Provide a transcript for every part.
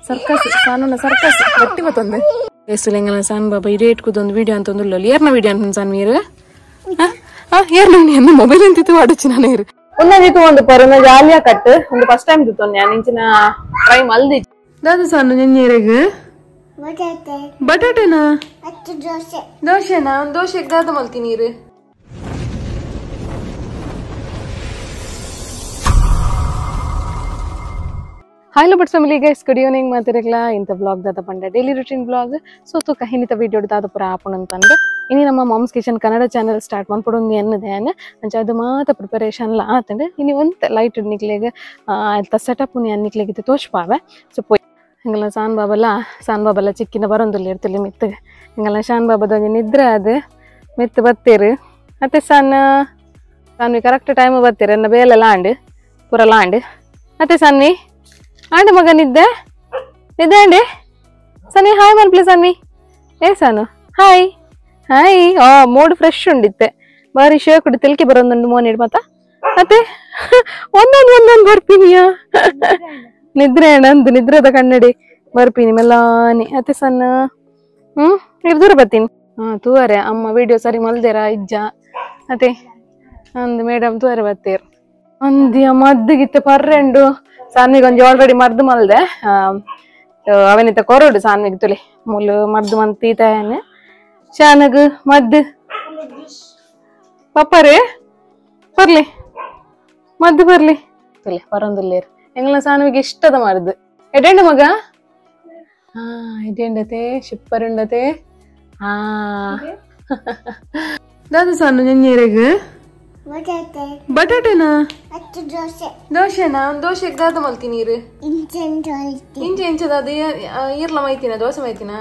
Circus ಸಾನುನ circus ಗಟ್ಟಿ ಬತ್ತೊಂದು ಸುಲೆಂಗಲ ಸಾನ್ ಬಾಬಾ ಇಡೇಟ್ ಕುದೊಂದು video ಅಂತ ಒಂದು ಏರ್ನ ವಿಡಿಯೋ ಅಂತ ಸಾನ್ ನೀರು ಏರ್ನ ಎನ್ನ ಮೊಬೈಲ್ ಅಂತಿತ್ತು ವಾಡಚ್ಚಿ ನಾನು ಇರು ಒಂದೊಂದಿತ್ತು ಒಂದು ಪರ್ ಜಾಲಿಯ ಕಟ್ ಒಂದು ಫಸ್ಟ್ ಟೈಮ್ ತಿತ್ತು ನಾನು ಇಂಚಿನ ಟ್ರೈ ಮಲ್ದಿ ದಾದ ಸಾನು ನೆನ್ನೇರೆಗ್ ಬಟಾಟೆನಾ ದೋಸೆನಾ ಒಂದು ದೋಸೆಗೆ ದಾದ ಮಲ್ತಿ ನೀರು Hello but family guys, good evening ಮಾತಿರಕ್ಲ ಇಂತ ವ್ಲಾಗ್ ದಾದ ಪಂಡ daily routine vlog so ತು ಕಹಿನಿತ ವಿಡಿಯೋ ದಾದ ಪುರ ಆಪುಣ ಅಂತಂದೆ ಇನಿ ನಮ್ಮ moms kitchen Kannada channel start ಮನ್ಪೊಡೊಂದು ಎನ್ನದೆ ಅಂಚ ಅದು ಮಾತ ಪ್ರಿಪರೇಷನ್ ಲ ಆತಂಡೆ ಇನಿ ಒಂತೆ ಲೈಟ್ ನಿಕ್ಲೆಗ್ ಅಲ್ತ ಸೆಟಪ್ ನಿ ನಿಕ್ಲೆಗ್ ಇತ್ತೆ ತೋಚ್ಪಾವೆ ಸೊ ಪೋಯ್ ಎಂಗಲ ಸಾನ್ ಬಾಬಲ ಚಿಕ್ಕಿನ ಬರೊಂದುಲ್ಲ ಇರ್ತುಲಿ ಮಿತ್ತು ಎಂಗಲ ಶಾನ್ ಬಾಬದ ಒಂಜಿ ನಿದ್ರೆ ಅದು ಮಿತ್ತು ಬತ್ತೇರು ಅತ್ತೆ ಸಣ್ಣ ಸಾನ್ವಿ ಕರೆಕ್ಟ್ ಟೈಮ್ ಬತ್ತೀರು ಎನ್ನ ಬೇಲೆ ಲಾಂಡ್ ಪೂರ ಲಾಂಡ್ ಅತ್ತೆ ಸನ್ವಿ ಆಂಡ ಮಗ ನಿದ್ದೆ ನಿದ್ದೆ ಅಂಡೆ ಸನ್ನಿ ಹಾಯ್ ಮನ್ ಪ್ಲೀಸ್ ಸನ್ವಿ ಏ ಸಾನು ಹಾಯ್ ಹಾಯ್ ಆ ಮೂಡ್ ಫ್ರೆಶ್ ಉಂಡಿತ್ತೆ ಬಾರಿ ಶೋಕ್ ತಿಲ್ಕಿ ಬರೋದೊಂದು ಮೋನ್ ಮತ್ತ ಮತ್ತೆ ಒಂದೊಂದು ಒಂದೊಂದು ಬರ್ಪಿನಿಯಾ ನಿದ್ರೆ ನಂದು ನಿದ್ರದ ಕನ್ನಡಿ ಬರ್ಪಿನಿ ಮೆಲ್ಲಾನಿ ಅತ್ತೆ ಸಣ್ಣ ಇರ್ ದೂರ ಬರ್ತೀನಿ ಹಾ ತೂವರೆ ಅಮ್ಮ ವಿಡಿಯೋ ಸರಿ ಮಲ್ದೇರ ಇಜ್ಜ ಅತ್ತೆ ಅಂದ್ ಮೇಡಮ್ ತೂವರೆ ಬರ್ತೀರ್ ಅಂದಿಯ ಮದ್ದಿಗಿತ್ತೆ ಪರ್ರೆಂಡು ಸಾನ್ವಿಗೆ ಒಂಜಿ ಆಲ್ರೆಡಿ ಮರ್ದು ಮಲ್ದೆ ಅವನಿತ ಕೊರಡು ಸಾನ್ವಿಗೆ ತುಲಿ ಮುಲ್ಲು ಮರ್ದು ಮಂತೀತಾನೆ ಶಾನಗ್ ಮದ್ದು ಪಪ್ಪರೇ ಬರ್ಲಿ ಮದ್ದು ಬರ್ಲಿ ತುಲಿ ಬರೊಂದುಲ್ಲೇರು ಎಂಗ್ಲ ಸಾನ್ವಿಗೆ ಇಷ್ಟದ ಮರ್ದು ಎಡೆಂಡು ಮಗ ಹಾ ಎಡೆಂಡತೆ ಶಿಪ್ಪರುಂಡತೆ ಹಾ ದಾದ ಸಾನು ನೆನ್ನೇರೆಗ್ ಬಟಾಟೆನಾ ದೋಸೆನಾ ಒಂದು ದೋಸೆಗೆ ದಾದ ಮಲ್ತಿ ನೀರು ಇಂಚೆ ಇಂಚೆ ದಾದ ಈರ್ಲ ಮೈತಿನ ದೋಸೆ ಮೈತಿನ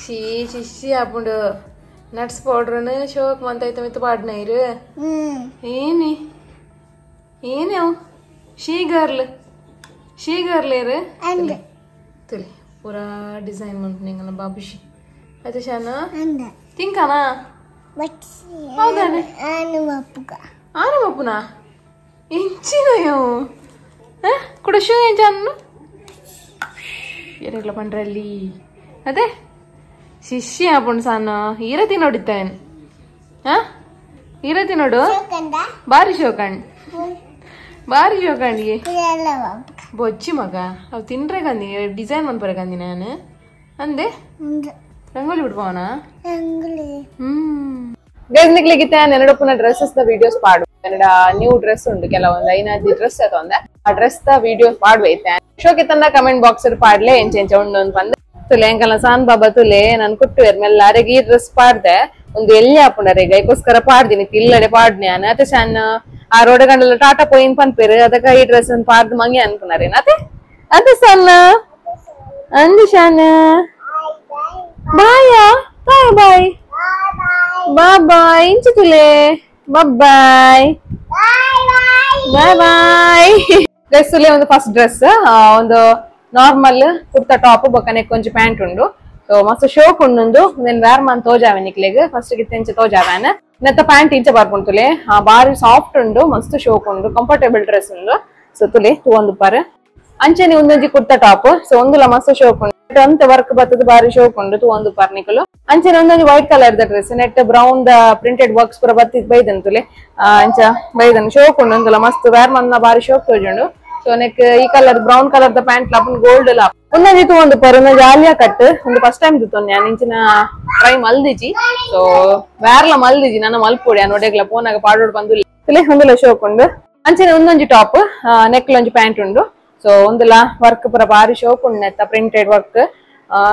ಶೀ ಶಿಶಿ ಆಪುಂಡು ನಟ್ಸ್ ಪೌಡ್ರನ್ ಶೋಕ್ ಮಂತೈತ ಮಿತ್ತು ಪಾಡ್ನ ಇರು ಏನಿ ಏನೇ ಅವು she girl she girl ಏರು ತುಲಿ ಪೂರಾ ಡಿಸೈನ್ ಮಂಪುನಿಂಗಲ್ಲ ಬಾಬುಷಿ ಆಯ್ತು ಶಾನ ತಿಂಕನಾ ಹೌದಾನೆ ಆನು ಮಪ್ಪುನಾ ಎಂಚಿನ ಕೂಡ ಶೂ ಎಂಚ ಎರೆಗ್ಲ ಪಂಡ್ರಲ್ಲಿ ಅದೇ ಶಿಷ್ಯ ಆಪುಂಡು ಸಾನು ಈರತಿ ನೋಡಿತ್ತೇನ್ ಹಾ ಈರತಿ ನೋಡು ಬಾರಿ ಶೋಕಂಡ್ ಬಾರಿ ಶೋಕಂಡಿಗೆ ಬೊಚ್ಚಿ ಮಗ ಅವು ತಿನ್ರೆ ಕಂದಿ ಡಿಸೈನ್ ಮನ್ಪರೆ ಕಂದಿ ನಾನು ಅಂದೆ ರಂಗೋಲಿ ಬಿಡ್ಬೋಣ ಗೈಸ್ ನಿಕ್ಲಿಗಿತ್ತೆ ನೆನಡಪ್ಪನ dresses the videos ಪಾಡು ಕನ್ನಡ ನ್ಯೂ ಡ್ರೆಸ್ ಉಂಟು ಕೆಲವೊಂದು ಐನಾಜಿ ಡ್ರೆಸ್ ಅತೊಂದೆ ಆ dress the videos ಪಾಡ್ವೈತೆ ಶೋಕೆ ತಂದ ಕಮೆಂಟ್ ಬಾಕ್ಸ್ ಪಾಡ್ಲೆ ಎಂಚ ಎಂಚ ಉಂಡು ಅಂತ ಬಂದೆ ತುಲೆ ಎಂಕಲ್ಲ ಸಾನ್ ಬಾಬಾ ತುಲೆ ನಾನು ಕುಟ್ಟುವೇರ್ ಮೆಲ್ಲ ಅರೆಗೆ ಈ ಡ್ರೆಸ್ ಪಾಡ್ದೆ ಒಂದು ಎಲ್ಲಿ ಹಾಪುಂಡರೆ ಐಕೋಸ್ಕರ ಪಾಡ್ದಿನಿ ತಿಲ್ಲಡೆ ಪಾಡ್ನೆ ಅತ್ತೆ ಶಾನ್ ಆ ರೋಡ್ ಗಂಡಲ ಟಾಟಾ ಪೋಯಿನ್ ಪನ್ಪೇರು ಅದಕ್ಕ ಈ ಡ್ರೆಸ್ ಪಾಡ್ದು ಮಂಗೆ ಅನ್ಪುನಾರೇನ ಅತ್ತೆ ಅದೇ ಸಣ್ಣ ಅಂದು ಶಾನ್ ಬಾಯಾ ಬಾಯ್ ಬಾಯ್ ಬಾಯ್ ಬಾಯ್ ಇಂಚುತುಲೆ ಬಾಯ್ ಬಾಯ್ ಬಾಯ್ ಡ್ರೆಸ್ ಒಂದು ಫಸ್ಟ್ ಡ್ರೆಸ್ ಒಂದು ನಾರ್ಮಲ್ ಕುರ್ತಾ ಟಾಪ್ ಬೊಕ್ಕನೆ ಕೊಂಚ ಪ್ಯಾಂಟ್ ಉಂಡು ಸೊ ಮಸ್ತ್ ಶೋಕ್ ಉಂಡು then wear Maan ತೋಜಾವೆ ನಿಕ್ಲೆಗ್ ಫಸ್ಟ್ ಗಿತ್ತ ಇಂಚ ತೋಜಾವೇನ ನೆತ್ತ ಪ್ಯಾಂಟ್ ಇಂಚ ಬರ್ಪುಂಡು ಬಾರಿ ಸಾಫ್ಟ್ ಉಂಡು ಮಸ್ತ್ ಶೋಕ್ ಉಂಡು ಕಂಫರ್ಟೇಬಲ್ ಡ್ರೆಸ್ ಉಂಡು ಸೊ ತುಲೆ ತೂವೊಂದು ಪಾರ್ ಅಂಚನೆ ಒಂದೊಂಜಿ ಕುರ್ತಾ ಟಾಪ್ ಸೊ ಒಂದುಲ ಮಸ್ತ್ ಶೋಕ್ ಉಂಡು ಅಂತ ವರ್ಕ್ ಬತ್ತದ ಬಾರಿ ಶೋಕ್ ಉಂಡು ತೂವೊಂದು ಪಾರ್ ನಿಕುಲು ಅಂಚನೆ ಒಂದೊಂಜಿ white colour the dress net brown the printed works ಪೂರ ಬತ್ತಿದ್ ಬೈದನ್ ತುಲೆ ಅಂಚ ಬೈದನ್ ಶೋಕ್ ಉಂಡು ಒಂದುಲ ಮಸ್ತ್ ವೇರ್ ಮನ್ನ ಬಾರಿ ಶೋಕ್ ತೋಜುಂಡು ಸೊ ನೆಕ್ ಈ colour brown colour the pant ಲಾಪುನ್ gold ಲಾಪ್ ಒಂದೊಂಜಿ ತೂವೊಂದು ಪಾರ್ ಒಂದೊಂಜಿ ಆಲಿಯಾ ಕಟ್ ಒಂದು ಫಸ್ಟ್ ಟೈಮ್ ತೂತೊಂದು ನಾನು ಇಂಚಿನ ಟ್ರೈ ಮಲ್ದಿಜಿ ಸೊ ವೇರ್ಲ ಮಲ್ದಿಜಿ ನನ್ನ ಮಲ್ಪೊಡಿ ನೋಡೇಗ್ಲ ಫೋನಾಗ ಪಾಡೋಡು ಬಂದು ತುಲೆ ಒಂದುಲ ಶೋಕ್ ಉಂಡು ಅಂಚನೆ ಒಂದೊಂಜಿ ಟಾಪ್ ನೆಕ್ ಒಂಜಿ ಪ್ಯಾಂಟ್ ಉಂಡು ಸೊ ಒಂದುಲ ವರ್ಕ್ ಪೂರ ಬಾರಿ ಶೋಕ್ ಉಂಡು ನೆತ್ತ printed work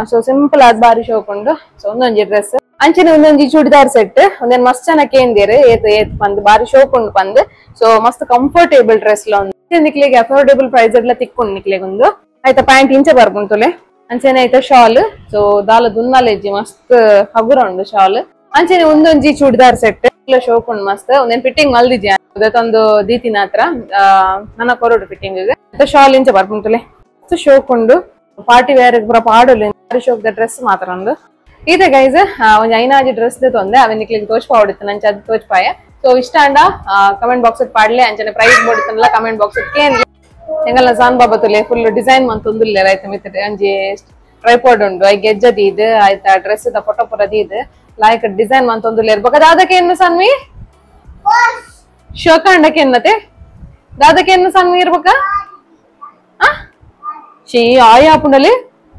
so simple ಆದ್ ಬಾರಿ ಶೋಕ್ ಉಂಡು ಸೊ ಒಂದೊಂಜಿ ಡ್ರೆಸ್ ಅಂಚನೆ ಒಂದೊಂಜಿ ಚೂಡಿದಾರ್ ಸೆಟ್ ಒಂದೇನ್ ಮಸ್ತ್ ಜನ ಕೇಂದಿರು ಏತ್ ಏತ್ ಪಂದ್ ಬಾರಿ ಶೋಕ್ ಉಂಡು ಪಂದ್ ಸೊ ಮಸ್ತ್ ಕಂಫರ್ಟೇಬಲ್ ಡ್ರೆಸ್ ಲ ಉಂಡು ನಿಕ್ಲೆಗ್ ಅಫೋರ್ಡೇಬಲ್ ಪ್ರೈಸ್ ಎಲ್ಲ ತಿಕ್ಕೊಂಡು ನಿಕ್ಲೆಗ್ ಒಂದು ಆಯ್ತಾ ಪ್ಯಾಂಟ್ ಇಂಚ ಬರ್ಪುಂಡು ಅಂಚನೆ ಆಯ್ತಾ ಶಾಲ್ ಸೊ ದಾಲ ದುನ್ನಾಲೆಜ್ಜಿ ಮಸ್ತ್ ಹಗುರ ಉಂಡು ಶಾಲ್ ಅಂಚನೆ ಒಂದೊಂಜಿ ಚೂಡಿದಾರ್ ಸೆಟ್ ಶೋಕ್ ಉಂಡು ಮಸ್ತ್ ಒಂದೇನ್ ಫಿಟ್ಟಿಂಗ್ ಮಲ್ದಿಜಿ ಅದೊಂದು ದೀತಿನ ಹತ್ರ ನನ್ನ ಕೊರಡು ಫಿಟ್ಟಿಂಗ್ ಶಾಲ್ ಇಂಚ ಬರ್ಪುಂಟುಲೆ ಶೋಕ್ ಉಂಡು ಪಾರ್ಟಿ ವೇರ್ ಪೂರ ಪಾಡೊಲಿ ಶೋಕ್ the dress ಮಾತ್ರ ಉಂಡು ಇದೆ ಗೈಸ್ ಒಂಜಿ ಐನಾಜಿ ಡ್ರೆಸ್ ತೊಂದೆ ಅವೆ ನಿಕ್ಲೆಗ್ ತೋಚ್ಪಾವಡಿತ್ತು ನಂಚ ಅದು ತೋಚ್ಪಾಯ ಸೊ ಇಷ್ಟ ಅಂಡ ಕಮೆಂಟ್ ಬಾಕ್ಸ್ ಪಾಡ್ಲೆ ಅಂಚನೆ ಪ್ರೈಸ್ ಬೋಡಿತ್ತನಲ್ಲ ಕಮೆಂಟ್ ಬಾಕ್ಸ್ ಕೇನ್ಲೆ ಎಂಗಲ್ನ ಸಾನ್ ಬಾಬಾ ತುಲೆ ಫುಲ್ ಡಿಸೈನ್ ಮಂತೊಂದುಲ್ಲೆ ರೈತ ಮಿತ್ತ್ ಅಂಜಿ ಟ್ರೈಪಾಡ್ ಉಂಡು I ಗೆಜ್ಜ ದೀದ್ ಆಯ್ತಾ ಡ್ರೆಸ್ the photo ಪೂರ ದೀದ್ ಲಾಯ್ಕ್ ಡಿಸೈನ್ ಮಂತೊಂದುಲ್ಲೆ ಬೊಕ ದಾದಕ್ಕೆ ಎನ್ನು ಸನ್ವಿ ಶೋಕಾಂಡಕ್ಕೆ ಎನ್ನತೆ ದಾದಕ್ಕೆ ಎನ್ನು ಸನ್ವಿ ಇರ್ಬಕ ಆ ಶೀ ಆಯ ಆಪುಂಡಲೆ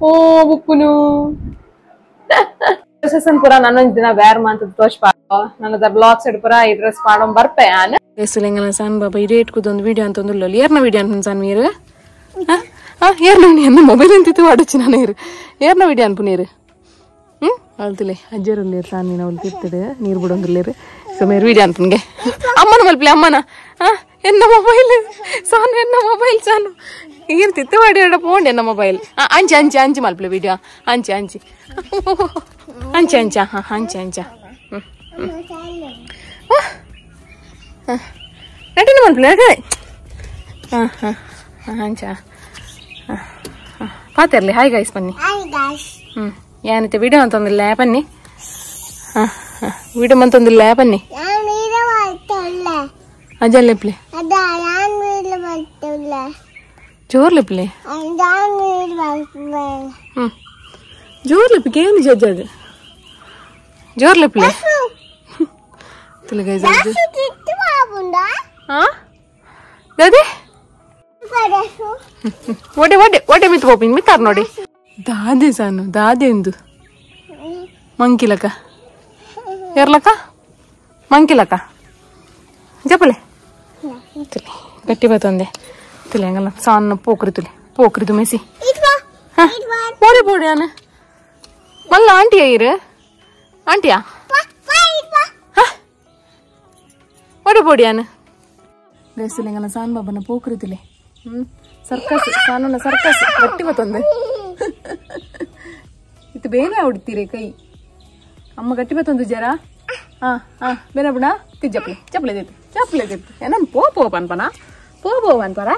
ಓ ಬುಕ್ಕುನು ಡ್ರೆಸ್ಸಸ್ ಪೂರ ನಾನೊಂದು ದಿನ ವೇರ್ ಮಂತದ ತೋಚ್ ಪಾ ನನ್ನದ ಬ್ಲಾಗ್ ಸೈಡ್ ಪೂರ ಈ ಡ್ರೆಸ್ ಪಾಡೊಂ ಬರ್ಪೆ ಆನ ಸುಲೆಂಗಲ ಸಾನ್ ಬಾಬಾ ಈ ರೇಟ್ ಕುದೊಂದು ವಿಡಿಯೋ ಅಂತ ಒಂದು ಏರ್ನ ವಿಡಿಯೋ ಅನ್ಪುನ ಸಾನ್ ನೀರು ಏರ್ನ ಎನ್ನ ಮೊಬೈಲ್ ಅಂತಿತ್ತು ವಾಡಚ್ಚಿ ನಾನು ನೀರು ಏರ್ನ ವಿಡಿಯೋ ಅನ್ಪು ನೀರು ಅಳ್ತಿಲೆ ಅಜ್ಜರುಲ್ಲೇರು ಸಾನ್ ಮೀನು ಅವಳು ತಿರ್ತದೆ ನೀರು ಬಿಡೊಂದುಲ್ಲೇರು ಸೊ ಮೇರು ವಿಡಿಯೋ ಅನ್ಪುನ್ಗೆ ಅಮ್ಮನ ಮಲ್ಪಲೆ ಅಮ್ಮನ ಎನ್ನ ಮೊಬೈಲ್ ಸಾನು ಎನ್ನ ಮೊಬೈಲ್ ಸಾನು ಈರು ತಿತ್ತು ವಾಡಿ ಪೋಂಡು ಎನ್ನ ಮೊಬೈಲ್ ಅಂಚೆ ಅಂಚೆ ಅಂಚೆ ಮಲ್ಪಲೆ ವಿಡಿಯೋ ಅಂಚೆ ಅಂಚೆ ಅಂಚೆ ಅಂಚೆ ಹಾಂ ಅಂಚೆ ಅಂಚೆ ನಟನೆ ಮಲ್ಪಲೆ ನಟನೆ ಹಾಂ ಹಾಂ ಅಂಚ ಪಾತಿರ್ಲಿ ಹಾಯ್ ಗೈಸ್ ಬನ್ನಿ ಹ್ಞೂ ಏನೈತೆ ವಿಡಿಯೋ ಅಂತಂದಿಲ್ಲ ಬನ್ನಿ ಹಾಂ ಹಾಂ ವಿಡಿಯೋ ಅಂತಂದಿಲ್ಲ ಬನ್ನಿ ಅಜಲ್ಲೆಪ್ಲೆ ಜೋರ್ಲೆಪ್ಲೆ ಹ್ಞೂ ಜೋರ್ಲೆಪ್ಪಿಗೆ ಏನು ಜಜ್ಜಾಡು ಜೋರ್ಲೆಪ್ಲೆ ತುಲೆ ಗೈಸ್ ಹಾಂ ದಾದಿ ಒಡೆ ಒಡೆ ಒಡೆ ಮಿತ್ ಪೋಪಿನ್ ಮಿತ್ತಾರ್ ನೋಡಿ ದಾದೆ ಸಾನು ದಾದೆ ಎಂದು ಮಂಕಿಲಕ ಎರ್ಲಕ ಮಂಕಿಲಕ ಜಪಲೆ ತುಲೆ ಗಟ್ಟಿ ಬತ್ತೊಂದೆ ತುಲೆ ಹಂಗಲ್ಲ ಸಾನು ಪೋಕ್ರಿ ತುಲೆ ಪೋಕ್ರಿದು ಮೆಸಿ ಓಡಿ ಬೋಡಿ ಅನ್ನ ಮಲ್ಲ ಆಂಟಿಯಾ ಇರು ಆಂಟಿಯಾ ಓಡಿ ಬೋಡಿ ಅನ್ನ ಗೈಸುಲೆಂಗಲ್ಲ ಸಾನ್ ಬಾಬನ ಪೋಕ್ರಿ ತುಲೆ ಸರ್ಕಸ್ ಸಾನನ ಸರ್ಕಸ್ ಗಟ್ಟಿ ಬತ್ತೊಂದೆ ಇದು ಬೇನೆ ಹೊಡಿತೀರಿ ಕೈ ಅಮ್ಮ ಗಟ್ಟಿ ಬತ್ತೊಂದು ಜರ ಹಾ ಹಾ ಬೇನೆ ಬಿಡ ತಿ ಚಪ್ಪಲಿ ಚಪ್ಪಲಿ ದಿತ್ತು ಚಪ್ಪಲಿ ದಿತ್ತು ಏನನ್ ಪೋ ಪೋ ಪನ್ಪನ ಪೋ ಪೋ ಅನ್ಪರ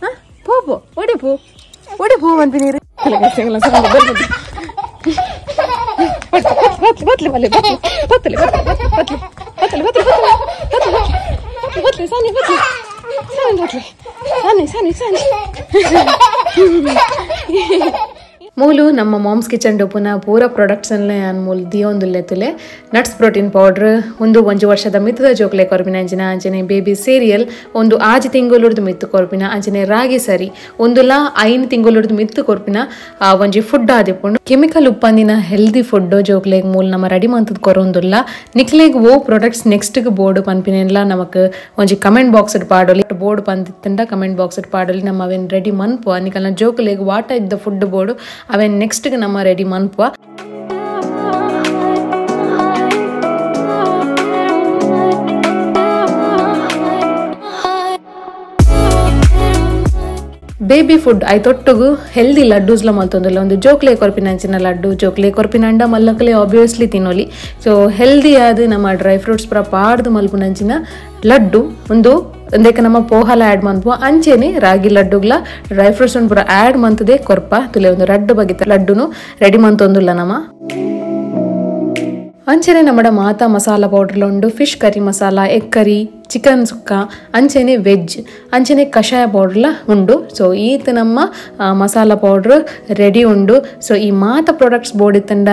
ಹಾ ಪೋ ಪೋ ಓಡಿ ಪೋ ಓಡಿ ಪೋ ಅನ್ಪಿ ನೀರು ಬತ್ಲಿ ಬತ್ಲಿ ಬತ್ಲಿ ಬತ್ಲಿ ಬತ್ಲಿ ಬತ್ಲಿ ಬತ್ಲಿ ಬತ್ಲಿ ಬತ್ಲಿ ಸಾನಿ ಬತ್ಲಿ ಸಾನಿ ಬತ್ಲಿ ಸಾನಿ ಸಾನಿ ಸಾನಿ ಮೂಲು ನಮ್ಮ ಮಾಮ್ಸ್ ಕಿಚನ್ ಡೊಪುನ ಪೂರ ಪ್ರಾಡಕ್ಟ್ಸ್ ಅನ್ಲೆ ಅನ್ ಮೂಲು ದಿಯೊಂದುಲ್ಲೆ ತುಲೆ ನಟ್ಸ್ ಪ್ರೋಟೀನ್ ಪೌಡರ್ ಒಂದು ಒಂಜಿ ವರ್ಷದ ಮಿತ್ತದ ಜೋಕ್ಲೆ ಕೊರ್ಪಿನ ಅಂಚಿನ ಅಂಚನೆ ಬೇಬಿ ಸೀರಿಯಲ್ ಒಂದು ಆಜಿ ತಿಂಗೊಲುರ್ದು ಮಿತ್ತು ಕೊರ್ಪಿನ ಅಂಚನೆ ರಾಗಿ ಸರಿ ಒಂದುಲ 5 ತಿಂಗೊಲುರ್ದು ಮಿತ್ತು ಕೊರ್ಪಿನ ಒಂಜಿ ಫುಡ್ ಆದಿಪ್ಪುಂಡು ಕೆಮಿಕಲ್ ಉಪ್ಪಂದಿನ ಹೆಲ್ದಿ ಫುಡ್ ಜೋಕ್ಲೆಗ್ ಮೂಲು ನಮ್ಮ ರೆಡಿ ಮಂತದ ಕೊರೊಂದುಲ್ಲ ನಿಕ್ಲೆಗ್ ಓ ಪ್ರಾಡಕ್ಟ್ಸ್ ನೆಕ್ಸ್ಟ್ಗೆ ಬೋರ್ಡ್ ಪನ್ಪಿನೆಲ್ಲ ನಮಕ್ ಒಂಜಿ ಕಮೆಂಟ್ ಬಾಕ್ಸ್ ಪಾಡೊಲಿ ಬೋರ್ಡ್ ಪಂದಿತ್ತಂಡ ಕಮೆಂಟ್ ಬಾಕ್ಸ್ ಪಾಡೊಲಿ ನಮ್ಮ ಅವೇನ್ ರೆಡಿ ಮನ್ಪುವ ನಿಕಲ್ನ ಜೋಕ್ಲೆಗ್ what ಇದ್ದ ಫುಡ್ ಬೋರ್ಡ್ ಅವೇನ್ ನೆಕ್ಸ್ಟ್ ನಮ್ಮ ರೆಡಿ ಮನ್ಪುವ. ಬೇಬಿ ಫುಡ್ I ತೊಟ್ಟುಗು ಹೆಲ್ದಿ ಲಡ್ಡೂಸ್ಲ ಮಲ್ತೊಂದುಲ್ಲ ಒಂದು ಜೋಕ್ಲೆ ಕೊರ್ಪಿನ ಅಂಚಿನ ಲಡ್ಡು ಜೋಕ್ಲೆ ಕೊರ್ಪಿನ ಅಂಡ ಮಲ್ಲಕಲೆ ಆಬ್ವಿಯಸ್ಲಿ ತಿನ್ನೋಲಿ. ಸೊ ಹೆಲ್ದಿ ಆದ ನಮ್ಮ ಡ್ರೈ ಫ್ರೂಟ್ಸ್ ಪೂರ ಪಾಡ್ದು ಮಲ್ಪುನಂಚಿನ ಲಡ್ಡು ಒಂದು ಒಂದೇಕ ನಮ್ಮ ಪೋಹಾಲ ಆ್ಯಡ್ ಮನ್ಪುವ ಅಂಚೆನೆ ರಾಗಿ ಲಡ್ಡುಗ್ಲ ಡ್ರೈ ಫ್ರೂಟ್ಸ್ ಪೂರ ಆ್ಯಡ್ ಮಂತದೆ ಕೊರ್ಪ ತುಲೆ ಒಂದು ರಡ್ಡು ಬಗೆತ ಲಡ್ಡುನು ರೆಡಿ ಮಂತೊಂದುಲ್ಲ ನಮ್ಮ. ಅಂಚೆನೆ ನಮ್ಮಡ ಮಾತಾ ಮಸಾಲ ಪೌಡರ್ಲ ಉಂಡು fish curry masala, egg curry, chicken sukka ಅಂಚೆನೆ ವೆಜ್ ಅಂಚೆನೆ ಕಷಾಯ ಪೌಡರ್ಲ ಉಂಡು. ಸೊ ಈತ ನಮ್ಮ ಮಸಾಲ ಪೌಡರ್ ರೆಡಿ ಉಂಡು. ಸೊ ಈ ಮಾತಾ ಪ್ರಾಡಕ್ಟ್ಸ್ ಬೋರ್ಡ್ ಇತ್ತಂಡ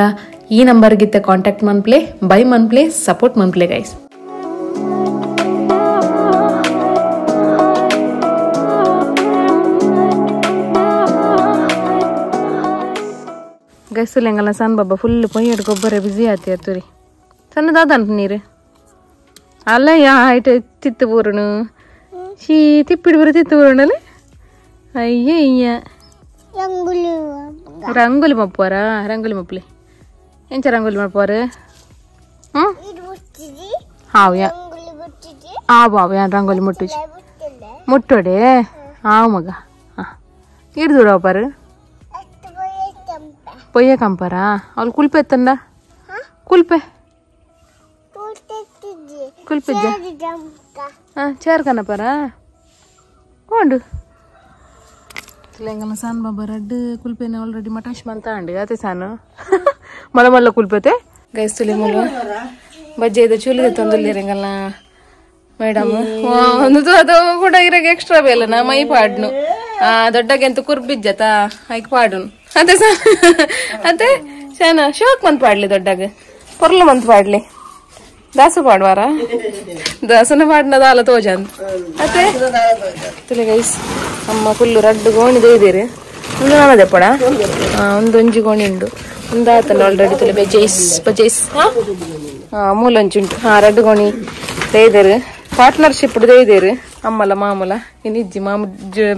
ಈ ನಂಬರ್ಗಿತ್ತ ಕಾಂಟ್ಯಾಕ್ಟ್ ಮನ್ಪ್ಲೆ ಬೈ ಮನ್ಪ್ಲೆ ಸಪೋರ್ಟ್ ಮನ್ಪ್ಲೆ ಗೈಸ್. ಗೈಸುಲೆಂಗಲ್ಲ ಸಣ್ಣ ಬಾಬಾ ಫುಲ್ ಪೊಯ್ಯಡ್ ಗೊಬ್ಬರ ಬಿಸಿ ಆತಿ ಅತ್ತುರಿ ಸಣ್ಣ ದಾದ ಅನ್ಪು ನೀರು ಅಲ್ಲ ಯಾ ಐಟ ತಿತ್ತು ಬೂರುನು ಶೀ ತಿಪ್ಪಿಡಿ ಬರ ತಿತ್ತು ಬೂರುಣಲ್ಲಿ ಅಯ್ಯ ಅಯ್ಯ ರಂಗೋಲಿ ಮಪ್ಪುವಾರ ರಂಗೋಲಿ ಮಪ್ಪಲಿ ಎಂಚ ರಂಗೋಲಿ ಮಪ್ಪುವಾರು ಹ್ಞೂ ಹಾವು ಯಾ ಆವು ಆವು ಯಾ ರಂಗೋಲಿ ಮುಟ್ಟು ಮುಟ್ಟೋಡೆ ಆವು ಮಗ ಹಾಂ ಹಿಡ್ದು ಪಾರು ಪೊಯ್ಯ ಕಂಪಾರಾ ಅವ್ಳು ಕುಲ್ಪೆ ಎತ್ತಂಡ ಕುಲ್ಪೆ ಕುಲ್ಪೆ ಹಾಂ ಚೇರ್ ಕನಪಾರಾ ಕೊಂಡು ತೆಲಂಗಾಣ ಸಾನ್ ಬಾಬಾ ರಡ್ಡು ಕುಲ್ಪೆನ ಆಲ್ರೆಡಿ ಮಟಾಶ್ ಮಂತ ಅಂడి ಅದೇ ಸಾನು ಮಲ್ಲ ಮಲ್ಲ ಕುಲ್ಪತೆ ಗೈಸ್ ತುಲೆ ಮುಲು ಬಜ್ಜೆ ಇದು ಚೂಲಿದೆ ತಂದುಲ್ಲೇರಂಗಲ್ಲ Madam ಒಂದು ಅದು ಕೂಡ ಇರಾಗ ಎಕ್ಸ್ಟ್ರಾ ಬೇಲ ನಾ ಮೈ ಪಾಡ್ನು ಆ ದೊಡ್ಡಗೆಂತ ಕುರ್ಬಿಜ್ಜತ ಐಕ್ ಪಾಡುನು ಅದೇ ಅದೇ ಶಾನ ಶೋಕ್ ಮಂತ್ ಪಾಡ್ಲಿ ದೊಡ್ಡಗ ಪೊರ್ಲು ಮಂತ್ ಪಾಡ್ಲಿ ದಾಸು ಪಾಡ್ವಾರ ದಾಸನ ಪಾಡ್ನ ದಾಲ ತೋಜನ್ ಅದೇ ತುಲೆ ಗೈಸ್ ಅಮ್ಮ ಫುಲ್ಲು ರಡ್ಡು ಗೋಣಿ ದೇದಿರಿ ಒಂದು ನಾನದೇ ಪಡ ಒಂದು ಒಂಜಿ ಗೋಣಿ ಉಂಡು ಒಂದು ಆತನ ಆಲ್ರೆಡಿ ತುಲೆ ಬಜೈಸ್ ಬಜೈಸ್ ಮೂಲೊಂಚಿ ಉಂಟು ಹಾ ರಡ್ಡು ಗೋಣಿ ದೇದಿರು ಪಾರ್ಟ್ನರ್ಶಿಪ್ ದೇದಿರು ಅಮ್ಮಲ ಮಾಮೂಲ ಇನ್ನು ಇಜ್ಜಿ ಮಾಮ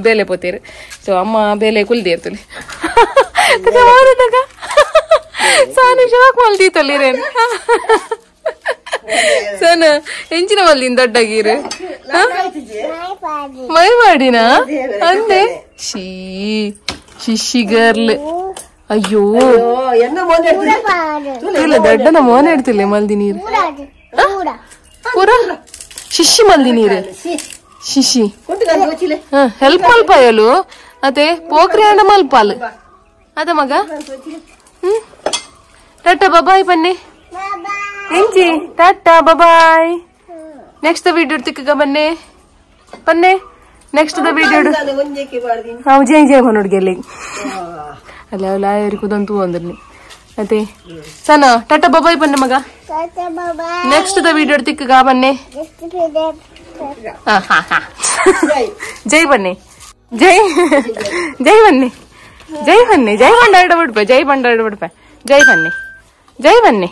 ಬೇಲೆ ಪೋತೇರು ಸೊ ಅಮ್ಮ ಬೇಲೆ ಕುಲ್ದೇರು ತುಲಿ ಸಾನು ಶಾಕ್ ಮಲ್ದೀತಲ್ಲಿರೇನು ಸನ ಎಂಚಿನ ಮಲ್ದಿನ ದೊಡ್ಡಗೀರು ಮೈ ಮಾಡಿನ ಅಂದೆ ಶೀ ಶಿಶಿ ಗರ್ಲ್ ಅಯ್ಯೋ ಇಲ್ಲ ದೊಡ್ಡನ ಮೋನ ಇಡ್ತಿಲ್ಲ ಮಲ್ದಿ ನೀರು ಪೂರ ಶಿಶಿ ಮಲ್ದಿ ನೀರು ಶಿಶಿ ಹೆಲ್ಪ್ ಮಲ್ಪಾಯಲು ಅದೇ ಪೋಕ್ರಿ ಅಂಡ ಮಲ್ಪಾಲ್ ಅದ ಮಗ ಹ್ಮ್ ಟಾಟಾ ಬಾಯ್ ಬನ್ನಿ ಎಂಚಿ ಟಾಟಾ ಬಾಯ್ ನೆಕ್ಸ್ಟ್ ವಿಡಿಯೋ ತಿಕ್ಕಗ ಬನ್ನಿ ಬನ್ನಿ next the video ಹಾಂ ಜೈ ಜೈ ಹುಡುಗಿಯಲ್ಲಿ ಅಲ್ಲ ಅವಳ ಆಯರಿ ಕುದಂತೂ ಅಂದ್ರಿ ಅದೇ ಸನ ಟಾಟಾ ಬಾಯ್ ಬನ್ನಿ ಮಗ next the video ತಿಕ್ಕಗ ಬನ್ನಿ ಜೈ ಬನ್ನಿ ಜೈ ಜೈ ಬನ್ನಿ ಜೈ ಬನ್ನಿ ಜೈ ಬಂಡಾರ ಬಿಡ್ಪೆ ಜೈ ಬಂಡಾರ ಬಿಡ್ಪೆ ಜೈ ಬನ್ನಿ ಜೈ ಬನ್ನಿ.